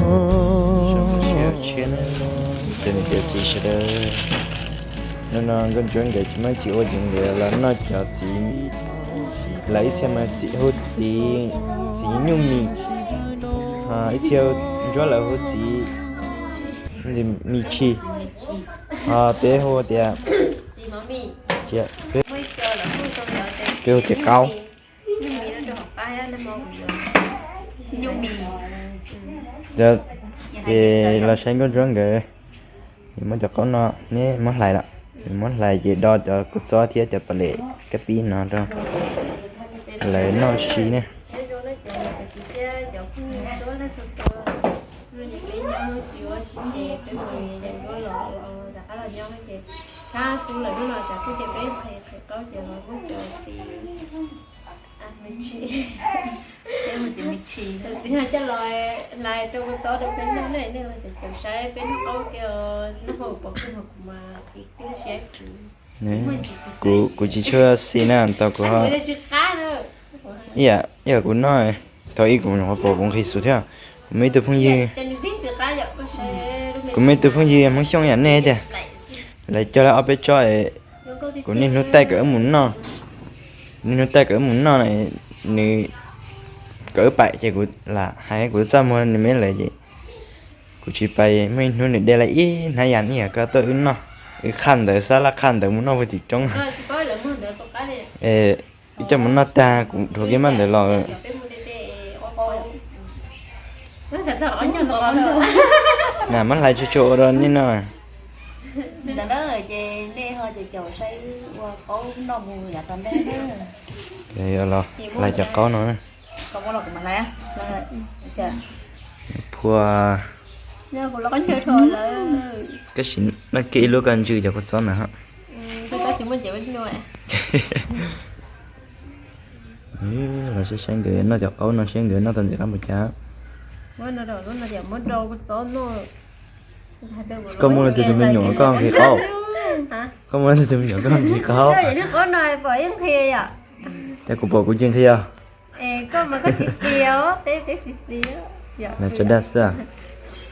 Cov niam cov txiv sawv daws, hnub no Nkauj Ntsuab nkawd tsis muaj tsis ua ces nkawd los noj cov txiv, lawv ib txhia mas txiv hu txiv, txiv nyuj mis, ho ib txhia Ntsuab lawv hu txiv mis tshis, ho peb hu tias, peb hu tias qaub. Ces los saib Nkauj Ntsuab nkawd, muab cov qaub no, neb muab hlais lawm, muab hlais ces do cov kua txob thiab cov pas lem kab pib no rau lawv noj si ne. Kuv, kuv tsis tshua xis na, ntau kuv ho, ib yam kuv noj, thaum ub kuv nyuam qhuav pom kuv nqhis xus thiab. Kuv muaj ib tug phooj ywg, kuv muaj ib tug phooj ywg Hmoob Xyooj yam nej tiag, lawv coj lawv ob peb tsob, kuv niaj hnub taij kom wb mus noj, niaj hnub taij kom wb mus noj, nws kom wb paim ces kuv lam hais kuv txaj muag nws me lawm ces kuv tsis paim. Muaj ib hnub nws de lawm ib hnab yas ib yam koj tuaj wb noj, wb qhaj ntawd xab laj qhaj ntawd mus noj puag tim roob. Wb coj mus noj tag kuv dhuav kiag maj ntawd los. Na muab hlais tsuag tsuag ua rau nej noj. Los hlais cov qaub no, phua, koj sim noj kiag ib lub koj ntswj cov kua txob ntawd. Los saib saib nkawd noj cov qaub no saib nkawd noj tau ntxim qab npaum cas. Koj muaj leej twg tus me nyuam koj nqhis qaub? Koj muaj leej twg tus me nyuam koj nqhis qaub? Ces kuv pom kuv tsis nqhis os. Tso dag xwb.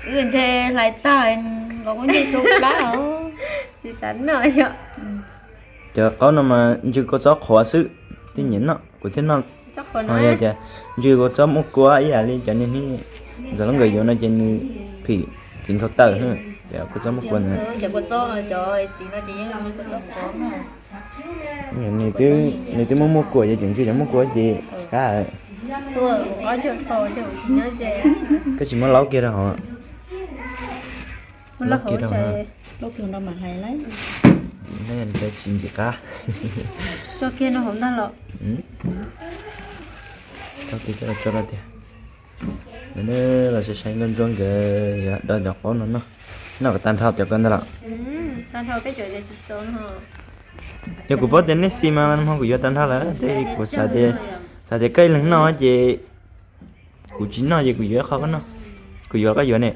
Ntshe hlais tag los kuv ntshe rau plab os. Cov qaub no mas ntswj kua txob qhuav xwb, thiaj nyiam noj, kuv thiaj noj. Ho yog tias ntswj kua txob muaj kua ib yam li cov niag hnub ntxawm lub nkawd yuav no ces nws phim txiv nthau tawm, cov kua txob muaj kua ntawd. Nws twb muaj muaj kua ces tseem ntswj cov muaj kua ces qab. Koj tsis muab laub kiag rau hauv. Laub kiag rau hauv. Tsis ntxim qab. Tso tiag. Los saib saib Nkauj Ntsuab nkawd yuav do cov qaub no noj. Noj kom tag nrho cov ko ntag los. Yog kuv paub tias nej xis mas nag hmo kuv yuav tag nrho lawm, tab sis kuv xav tias koj ib leeg noj ces kuv tsis noj ces kuv yuav ib qho koj noj. Kuv yuav los koj yuav ne?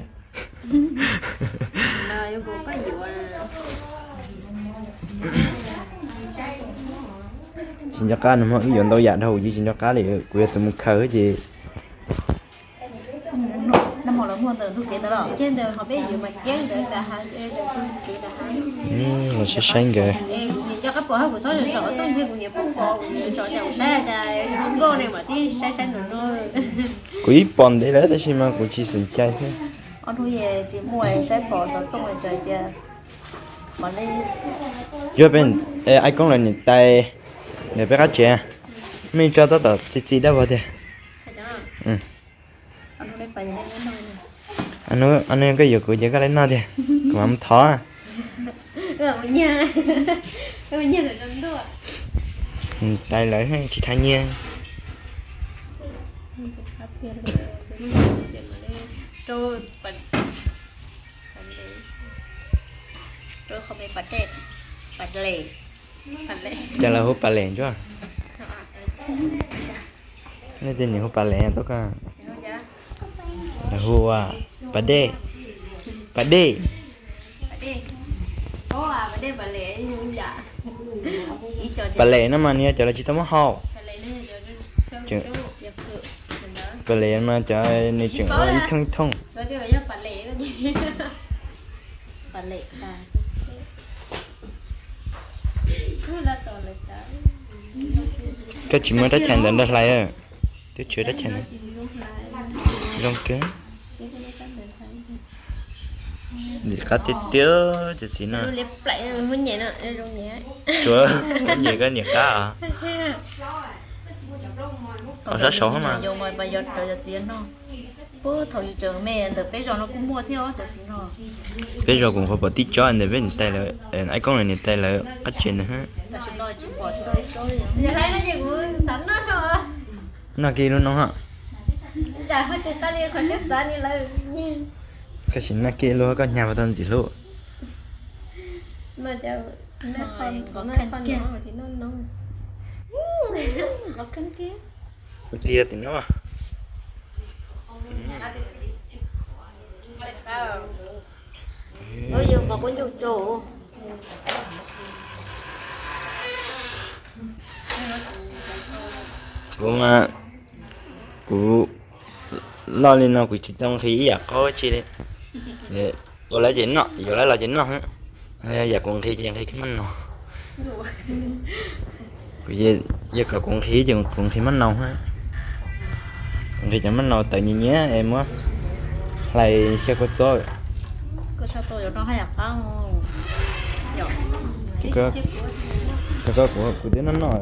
Tsis nco qab, nag hmo wb yuav ntau yam dhau ces tsis nco qab li, kuv yog tus mus khaws ces. Los saib saib nkawd. Kuv ib pom ntev lawm tab sis mas kuv tsis xav cai thiab. Yog peb ai koob lawv niam tais ntawm peb qab tsev, mej tso tab tom txi txiv dab vog tiag. Hnub koj yuav kuv ces koj li noj tiag, kuv mam mus thov. Niam tais lawv tsis thaij nyiaj. Cas lawv hu pas les ntsuav? Nej tej niam hu pas les tuaj koj. Lawv hu ua pas dej, pas dej. Pas les no mas nws yog cov lawv tsis tau muab hau. Pam les no cov nws tseem ua ib thooj ib thooj. Koj tsis muab rab chais ntawd nrog hlais, twb tshuav rab chais ntawd. Zoo kawg. Nim qab tiag tiag cov txiv no. Tsuav nyem koj nyem qab os. Sab saud mas. Peb zos kuv qhuav pom tib tsob ntawm peb niam tais lawv, Aib Koob lawv niam tais lawv qab tsev ntawd. Noj kiag lub no. Koj sim noj kiag lub koj hnyav puas tau ntxim hlub. Ua ti rau tim no. Kuv, kuv loj li no kuv tsis tau nqhis ib yam qub tsi li. Ua lawv ces noj, yuav lawv los ces noj. Yam kuv nqhis ces nqhis kiag maj nau. Kuv, yog kom kuv nqhis ces kuv nqhis maj nau. Kuv nqhis cov maj nau tawv nyias nyias es muab hlais xyaw kua txob. Kuv, kuv twb noj noj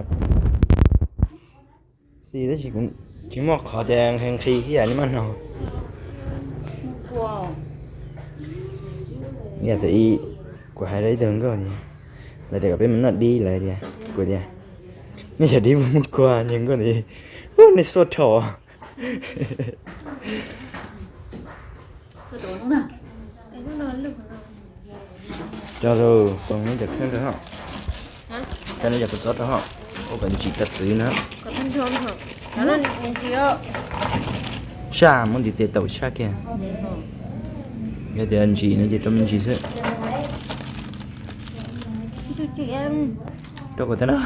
xwb tab sis kuv tsis muaj qhov tias nqhis nqhis ib yam li maj nau. Yam thaum ub kuv hais rau ib tug nkauj tias, lawv tias kom peb mus noj dib lawm tias, kuv tias, nej yog dib muaj muaj kua, nkauj tias, nej xuaj dhau. Coj rau, cov khaub ncaws rau, coj nej cov kua txob rau, ua kom ntsim cov txwv na. Saj, muab ntiv tes taum saj kiag. Yog tias ntsim no ces rau me ntsis xwb. Rau kuv tau na.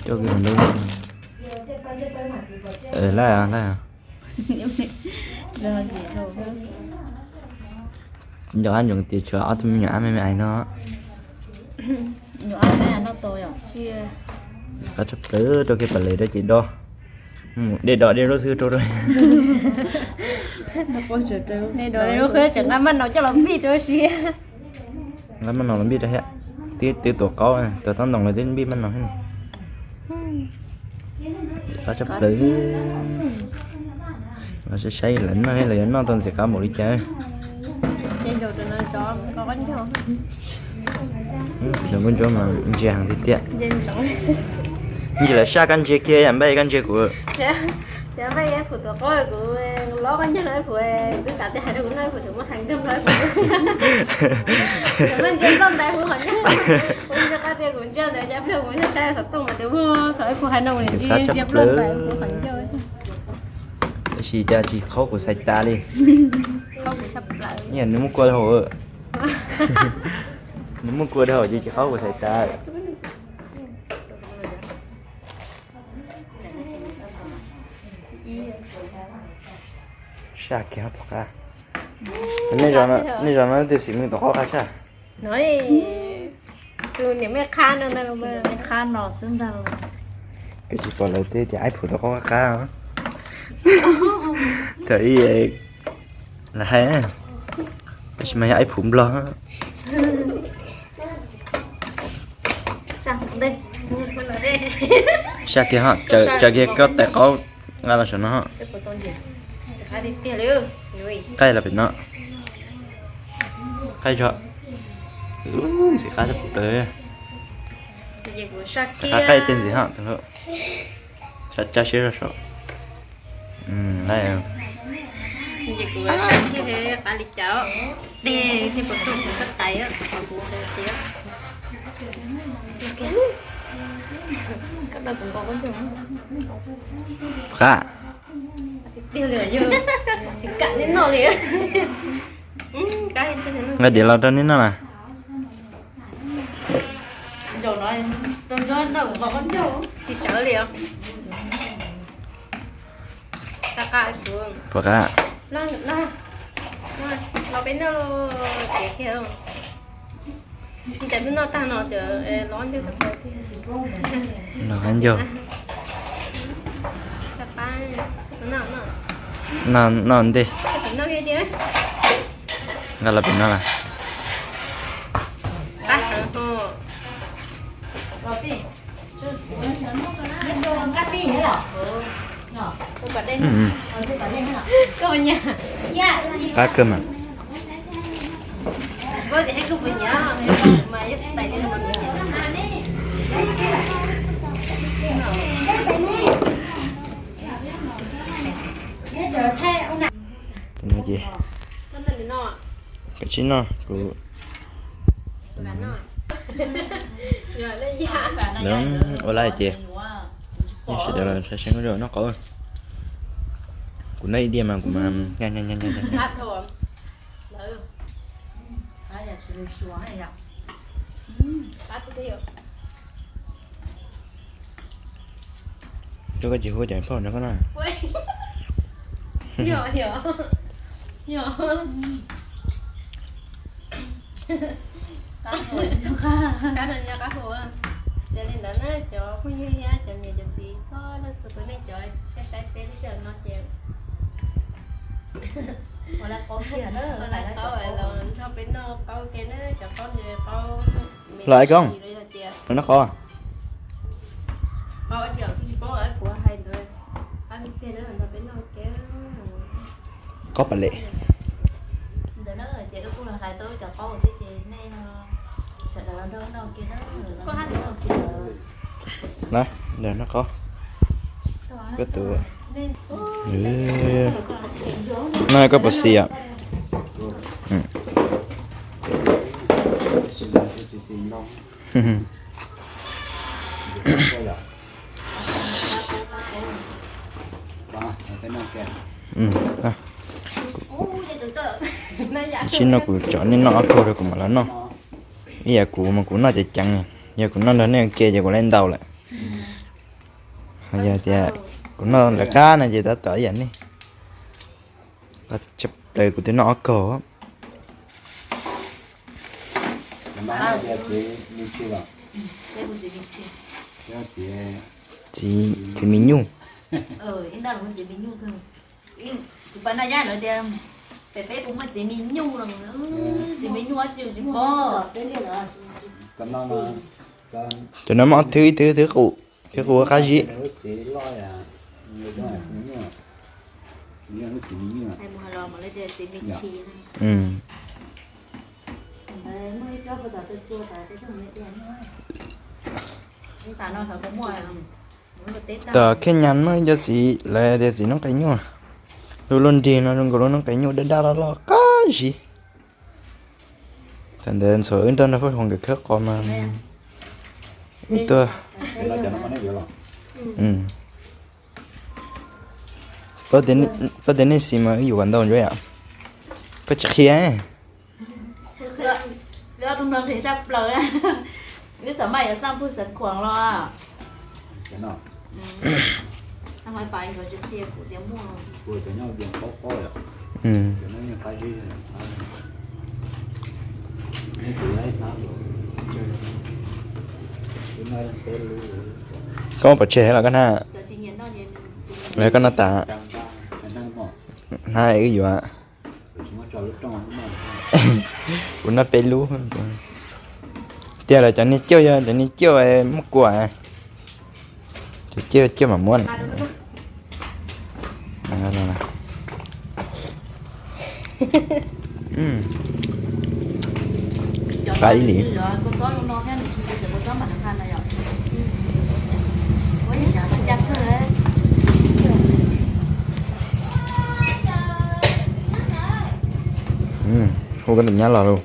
Rau kuv tau na. Laj, laj. Nco qab ntsoov tias tshuav ob tug me nyuam ab me me ais no. Qab tshaj plaws, rau kiag pam les rau ces do. Dej do dej lub xwb rau rau. Dej do dej lub xwb, tseem nqa maj nau coj los npij rau si. Nqa maj nau los npij rau thiab. Twb twb tuav qaub, tuav txhob ntoo lawv twb npij maj nau thiab. Qab tshaj plaws. Los saib saib lawv noj thiab lawv yuav noj tau ntxim qab npaum li cas. Cov nkauj ntsuab mas ntsia heev tiag tiag. Ntsis lawv saj koj ntsia kiag yam npaj koj ntsia kuv. Cov npaj ib phuv tuav qaub kuv los koj ncauj no ib phuv, kuv xav tias hais rau kuv noj ib phuv tseem muab heev kawg nkaus. Kuv ntsia nplooj ntais kuv qhov ncauj, kuv ntsia qab tias kuv ntsia ntawd cov pliag kuv ntsia saib xov tooj mas tus muag thaum ib phuv hais no kuv ntsia nplooj ntais kuv qhov ncauj. Tab sis cas tsis qhaub kuv xaiv tas li. Nws muaj kua dhau, nws muaj kua dhau ces tsis qhaub kuv xaiv tas. Saj kiag rov qab. Nej zos no twb xim me tom qab qab saj. Tus niam mej qhab no ntag, mej qhab no xwb ntag. Koj tsis pom lawv twb tias aib phuv tom qab qab. Thaum ub lawv hais, tab sis mas yog aib phuv nplog. Saj kiag ho, tsaws kiag koj tais qaub nqa los saum no ho. Qaij los pem no. Qaij zog. Ntxim qab tshaj plaws. Qaij tej ntxiv ho, sab tsa siab zog saum. Qab. Nqa diav los rau nej noj na. Tsis sawv li os. Puas qab? Los peb noj lauj, ces kiag. Cas twb noj tag no ces los ncaug tag plaws tiag. Los ncaug. Noj ntej. Nqa los pem no las. Qab kawg mas. Ces kav tsij noj kuv. Ua li ces sawv daws saib saib noj qab. Kuv noj ib diav mas kuv mas. Koj tsis hu cov phauj no koj na. Qab hu, qab hu. Ces li ntawd na cov phooj ywg thiab cov niam cov txiv txhua leej txhua tus nej cov saib saib peb lub sij hawm no ces ua laiv qaub los nrog peb noj qaub ke na, cov qaub ntawd qaub me Los ai koj, los noj qab. Qaub tsis paub kuv hais ntawd, qaub tiag tiag na, nrog peb noj ke. Qaub pam lem. Ntawd na ces wb kuj los hlais tau cov qaub thiab ces nej sawv daws los nrog noj ke na. Los, noj qaub. Koj tus, noj koj puas xis os? Tsis no kuv cov nej noj ob kaug rau kuv mam los noj. Ib yam kuv mas kuv noj ceev ceev, yog kuv noj nrog nej ua ke ces kuv laij ntau lawm. Yog tias kuv noj lawv qab no ces tab tom ib yam nej. Tshaj plaws kuv twb noj ob kaug. Txiv, txiv me nyuj. Kuv pab Naj Yaj lawv tias pem peb puas muaj txiv me nyuj los, txiv me nyuj tsis tsis paub. Cov no muaj ob thwb, ib thwb thwb qus, thwb qus qab zib. Tam khej nyas muaj ib co txiv lawv tias txiv noob qes nyuj, lub lub nrig no zoo nkaus lub noob qes nyuj daj daj loj loj qab zib. Thaum ntawd ntxuav wb nrog nrog Phauj Hluas nkawd khawb qos mas wb tuaj. Pab tias nej xis mas wb yuav kom ntau ntsuav yom. Koj tsis qhia. Wb tug no nqhis sab plaws, wb xam maj yuav xaj pug xeev khuam los. Koj pov tseg los koj na, lawv koj no tas, na wb yuav. Kuv noj peb lub. Tiag lawm cov niag ciaj yog cov niag ciaj muab kuam. Cov ciaj ciaj mam muab. Qab ib li. Hu koj tus nyab los lauj.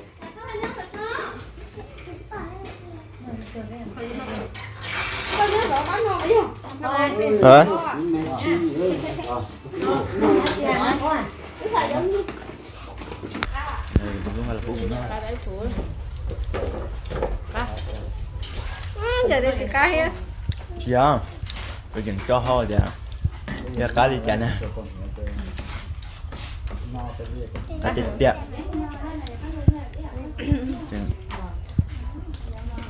Tsis yog, kuv tseem tso hau tias yog qab li cas na. Qab tiag tiag.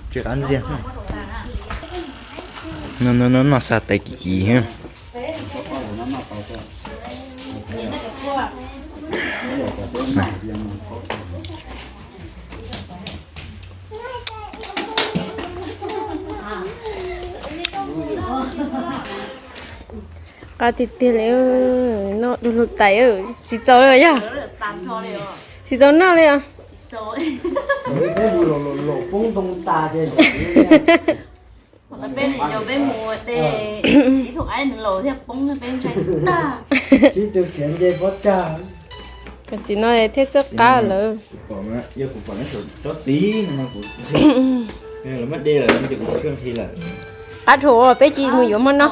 Tsis qab ntxiag. No no no, noj xav tais kim kim. Qab tiag tiag li, noj du lug tais, tsis txaus li yog. Tsis txaus noj li os. Txiv no thiaj txawj qab lawm. Qab dhau, peb cia mus yuav hmo no.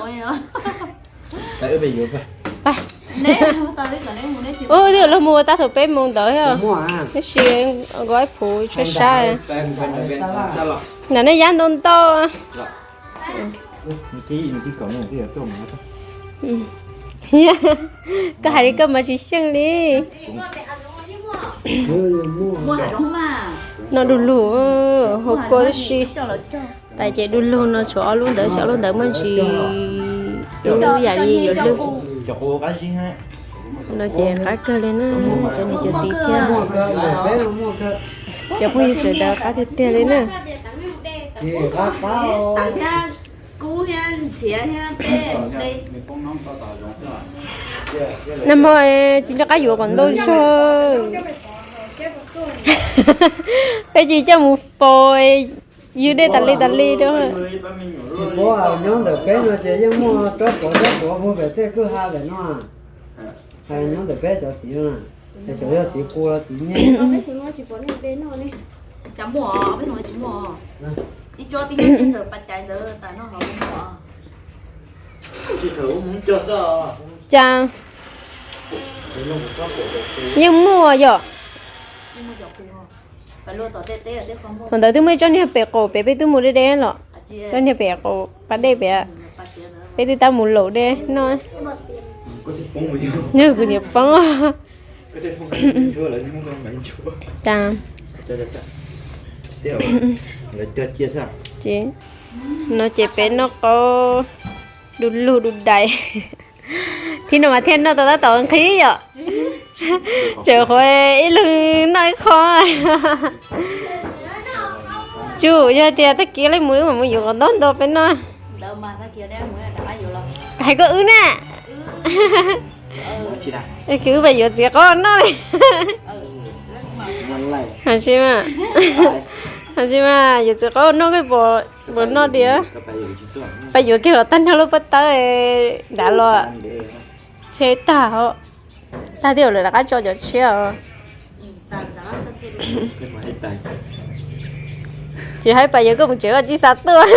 Ua twb los mus ua tag thaum peb mus ntawd, tab sis nkaus ib phuv tshuab sab. Ntawm nej yab ntau ntau. Koj hais li koj mas tsis xyeej li. Noj du lug, hau kua tib si. Tais ces du lug no tshuav ob lub ntawd, ob lub ntawd muaj ntsis dub yam li yuav lwj. No ces qab kawg li na, cov niam cov txiv thiab. Cov phooj ywg sawv daws, qab tiag tiag li na. Nag hmo tsis nco qab yuav kom ntau zog. Peb cia coj mus faus, ywg dej tas li tas li rau. Tsis paub, nyob ntawm peb no ces yeej muaj tsob puav tsob puav puag pem tej kwj ha pem no. Hais nyob ntawm peb cov txiv no, es tsuas yog txiv qus los txiv nyiaj. Cas yeej muaj yom. Thaum ntawd twb muaj ib tsob niag pem qaum pem peb twb mus deb deb los. Tsob niag pem qaum pas dej pem, peb twb tab mus laus deb no. Kuv niam poob. Cas no ces peb noj qaub du lug du dais. Thib no mas thiaj noj tau tab tom nqhis yom. Tseem qhuav ib leeg noj ib qho. Tsuas yog tias tag kis li mus wb mam mus yuav kom ntau ntau peb noj. Hais koj wb na. Kis wb pais yuav txiv qaub noj li. Hais tsis mas, hais tsis mas yuav txiv qaub noj koj puas noj diam. Pais yuav kiag kom tag nrho lub pob tawb dav los tshe tag. Tag thiab lawm rov qab tso cov tshiab os. Tsis hais pais yuav koj mus tsev koj tsis xav tuaj.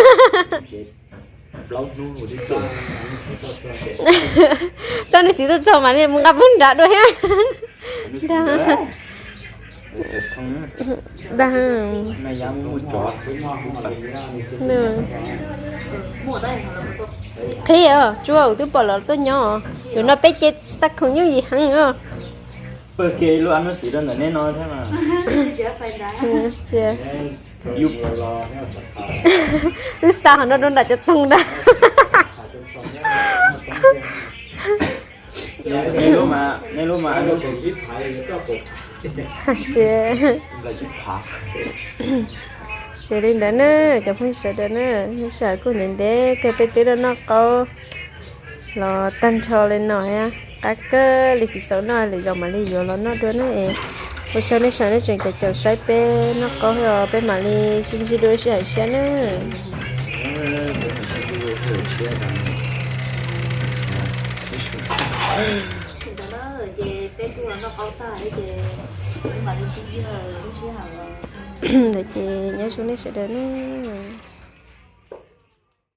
Sab nws xiv tuaj txog mas mus nqa pub nrad dua thiab. Dag, dag. Qhib os, tsuas twb pom los tuaj nyob, yus no peb ces xav khoom yooj yim heev os. Wb xa qhov no rau nram cov toog ntag. Ces li ntawd na, cov phooj ywg sawv daws na, sij hawm kuj ntev ntev kawg peb twb noj qaub los tag nrho li no thiab. Qab kawg li, tsis txaus noj, lwm zaus mam li yuav los noj dua na es. Ua tsaug nej sawv daws nej tseem caum caum saib peb noj qaub os, peb mam li sib ntsib dua sij hawm tshiab na. Ntawd ces nyob zoo nej sawv daws na.